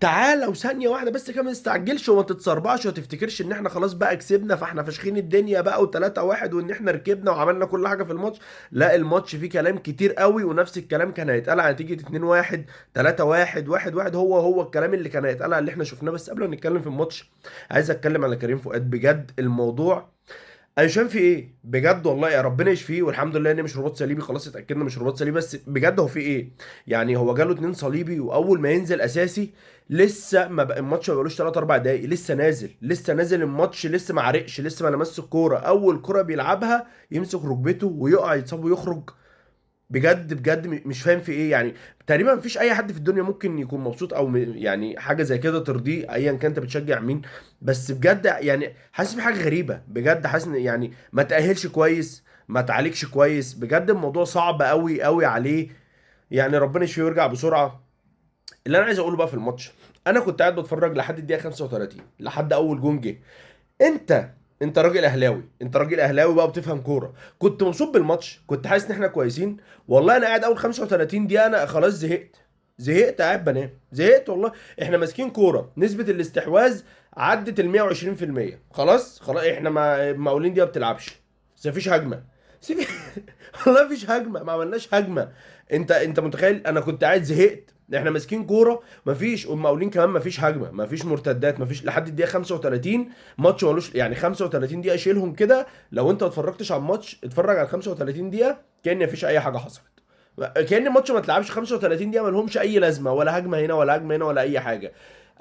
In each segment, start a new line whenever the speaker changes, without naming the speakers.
تعالى وثانيه واحدة بس كده، ما تستعجلش وما تتسربعش وما تفتكرش ان احنا خلاص بقى كسبنا فاحنا فاشخين الدنيا بقى و3-1 وان احنا ركبنا وعملنا كل حاجة في الماتش. لا، الماتش فيه كلام كتير قوي، ونفس الكلام كان هيتقال على نتيجة 2-1، 3-1، 1-1. هو هو الكلام اللي كان هيتقال على اللي احنا شفناه. بس قبل ما نتكلم في الماتش عايز اتكلم على كريم فؤاد. بجد الموضوع انا مش فاهم في ايه بجد، والله يا ربنا يشفيه، والحمد لله ان مش رباط صليبي، خلاص اتاكدنا مش رباط صليبي. بس بجد هو في ايه؟ يعني هو جاله اتنين صليبي، واول ما ينزل اساسي لسه ما بقى الماتش، ما بقالوش 3 4 دقايق، لسه نازل، لسه نازل الماتش، لسه ما عرقش، لسه ما لمس الكوره، اول كره بيلعبها يمسك ركبته ويقع يتصاب ويخرج. بجد بجد مش فاهم في ايه يعني. تقريبا مفيش اي حد في الدنيا ممكن يكون مبسوط او يعني حاجة زي كده ترضيه، ايا كان انت بتشجع مين. بس بجد يعني حاسس في حاجة غريبه، بجد حاسس ان يعني ما تاهلش كويس، ما تعالجش كويس. بجد الموضوع صعب قوي قوي عليه، يعني ربنا يشفيه ويرجع بسرعة. اللي انا عايز اقوله بقى في الماتش، انا كنت قاعد بتفرج لحد الدقيقة 35، لحد اول جون جه. انت انت راجل اهلاوي، انت راجل اهلاوي بقى بتفهم كوره، كنت مبسوط بالماتش، كنت حاسس ان احنا كويسين. والله انا قاعد اول 35 دقيقة انا خلاص زهقت، زهقت قاعد بنام، زهقت والله. احنا ماسكين كوره، نسبه الاستحواذ عدت ال 120%، خلاص خلاص احنا ما المقاولين دي ما بتلعبش، بس مفيش هجمة. بس والله مفيش هجمه، ما عملناش هجمة. انت متخيل انا كنت قاعد زهقت، احنا ماسكين كورة مفيش، والمقاولين كمان مفيش هجمة، مفيش مرتدات، مفيش لحد الدقيقة 35. ماتش ملوش يعني 35 دقيقة شيلهم كده. لو انت ما اتفرجتش على الماتش اتفرج على 35 دقيقة كأن مفيش اي حاجة حصلت، كأن الماتش ما اتلعبش. 35 دقيقة ما لهمش اي لازمه، ولا هجمة هنا ولا هجمة هنا ولا اي حاجة.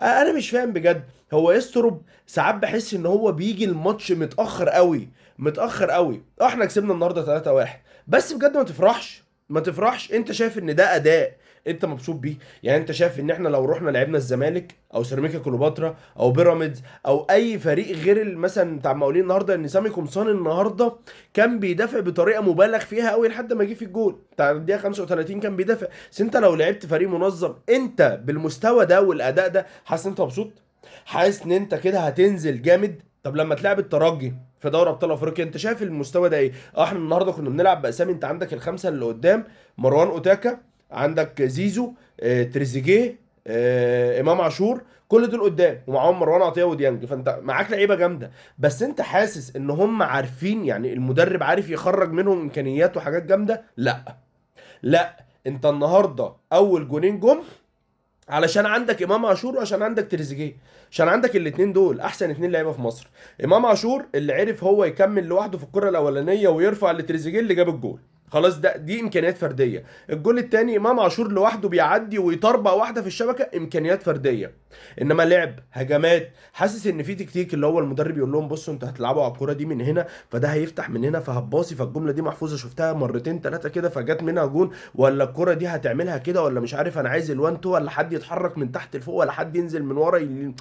انا مش فاهم بجد. هو يسترب ساعات بحس ان هو بيجي الماتش متاخر قوي، متاخر قوي. احنا كسبنا النهارده 3-1، بس بجد ما تفرحش، ما تفرحش. انت شايف ان ده اداء انت مبسوط بيه؟ يعني انت شايف ان احنا لو رحنا لعبنا الزمالك او سيراميكا كليوباترا او بيراميدز او اي فريق غير مثلا بتاع المقاولين النهارده، ان سامي قمصان النهارده كان بيدافع بطريقة مبالغ فيها قوي لحد ما جه في الجول بتاع الدقيقة 35 كان بيدافع. بس انت لو لعبت فريق منظم انت بالمستوى ده والاداء ده، حاسس انت مبسوط؟ حاسس ان انت كده هتنزل جامد؟ طب لما تلعب الترجي في دوري ابطال افريقيا انت شايف المستوى ده ايه؟ احنا النهارده كنا بنلعب باسامي، انت عندك الخمسة اللي قدام، مروان اوتاكا، عندك زيزو، تريزيجيه، امام عاشور، كل دول قدام ومعاهم مروان عطية وديانج، فانت معاك لعيبة جامده. بس انت حاسس ان هم عارفين، يعني المدرب عارف يخرج منهم امكانيات وحاجات جامدة؟ لا لا، انت النهارده اول جونين جم علشان عندك امام عاشور وعشان عندك تريزيجيه، عشان عندك الاثنين دول احسن اثنين لعيبة في مصر. امام عاشور اللي عرف هو يكمل لوحده في الكره الاولانية ويرفع لتريزيجيه اللي جاب الجول، خلاص ده دي امكانيات فردية. الجول الثاني امام عاشور لوحده بيعدي ويطربق واحدة في الشبكة، امكانيات فردية. انما لعب هجمات، حاسس ان في تكتيك اللي هو المدرب يقول لهم بصوا انتوا هتلعبوا على الكره دي من هنا، فده هيفتح من هنا فهتباصي، فالجملة دي محفوظة شفتها مرتين ثلاثة كده فجت منها جون، ولا الكره دي هتعملها كده، ولا مش عارف انا عايز ال one two، ولا حد يتحرك من تحت لفوق، ولا حد ينزل من ورا.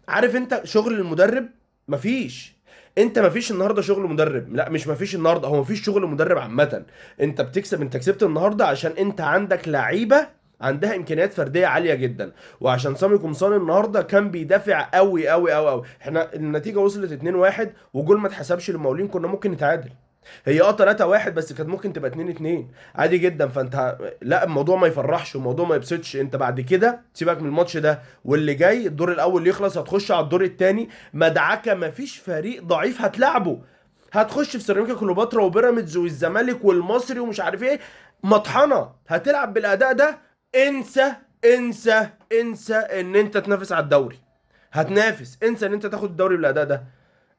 عارف انت شغل المدرب؟ مفيش. انت مفيش النهارده شغل مدرب، لا مش مفيش النهارده، هو مفيش شغل مدرب عامة. انت بتكسب، انت كسبت النهارده عشان انت عندك لعيبة عندها امكانيات فردية عالية جدا، وعشان سامي قمصان النهارده كان بيدافع قوي قوي قوي قوي. احنا النتيجة وصلت 2-1 وجول ما اتحسبش للمقاولين، كنا ممكن نتعادل. هي 3-1 بس كانت ممكن تبقى 2-2 عادي جدا. فانت لا، الموضوع ما يفرحش والموضوع ما يبسطش. انت بعد كده سيبك من الماتش ده واللي جاي، الدور الاول يخلص هتخش على الدور الثاني مدعكه، مفيش فريق ضعيف هتلعبه، هتخش في سيراميكا كليوباترا وبيراميدز والزمالك والمصري ومش عارف ايه، مطحنه. هتلعب بالاداء ده، انسى انسى انسى ان انت تنافس على الدوري، هتنافس، انسى ان انت تاخد الدوري بالاداء ده.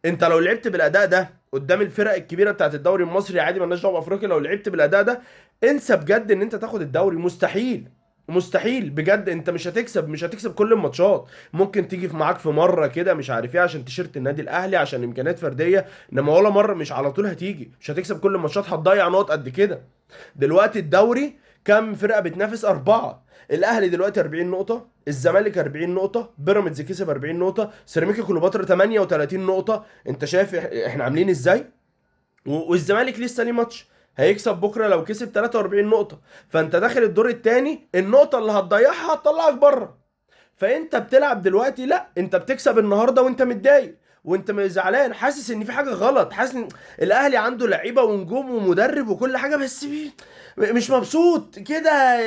انت لو لعبت بالاداء ده قدام الفرق الكبيرة بتاعت الدوري المصري عادي، مالناش دعوه بافريقيا، لو لعبت بالاداء ده انسى بجد ان انت تاخد الدوري، مستحيل مستحيل بجد. انت مش هتكسب، مش هتكسب كل الماتشات، ممكن تيجي في معاك في مرة كده مش عارف ايه عشان تيشيرت النادي الاهلي، عشان امكانيات فردية، انما ولا مرة، مش على طول هتيجي، مش هتكسب كل الماتشات، هتضيع نقط قد كده. دلوقتي الدوري كم فرقه بتنافس؟ 4. الاهلي دلوقتي 40 نقطة، الزمالك 40 نقطة، بيراميدز كسب 40 نقطة، سيراميكا كليوباترا 38 نقطة. انت شايف احنا عاملين ازاي؟ والزمالك لسه ليه ماتش هيكسب بكره، لو كسب 43 نقطة، فانت داخل الدور الثاني، النقطة اللي هتضيعها هتطلعك بره. فانت بتلعب دلوقتي، لا انت بتكسب النهارده وانت متضايق وانت زعلان، حاسس ان في حاجة غلط، حاسس ان الاهلي عنده لعيبة ونجوم ومدرب وكل حاجة، بس مش مبسوط كده.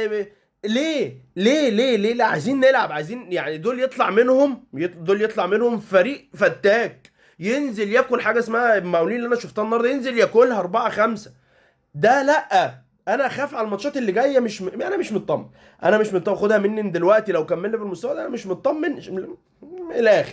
ليه ليه ليه ليه؟ لا عايزين نلعب، عايزين يعني دول يطلع منهم، دول يطلع منهم فريق فتاك، ينزل ياكل حاجة اسمها المقاولين اللي انا شفتها النهارده، ينزل ياكلها 4-5. ده لا، انا اخاف على الماتشات اللي جاية، مش انا مش مطمن، انا مش مطمن، خدها مني من دلوقتي، لو كملنا بالمستوى ده انا مش مطمن من الاخر.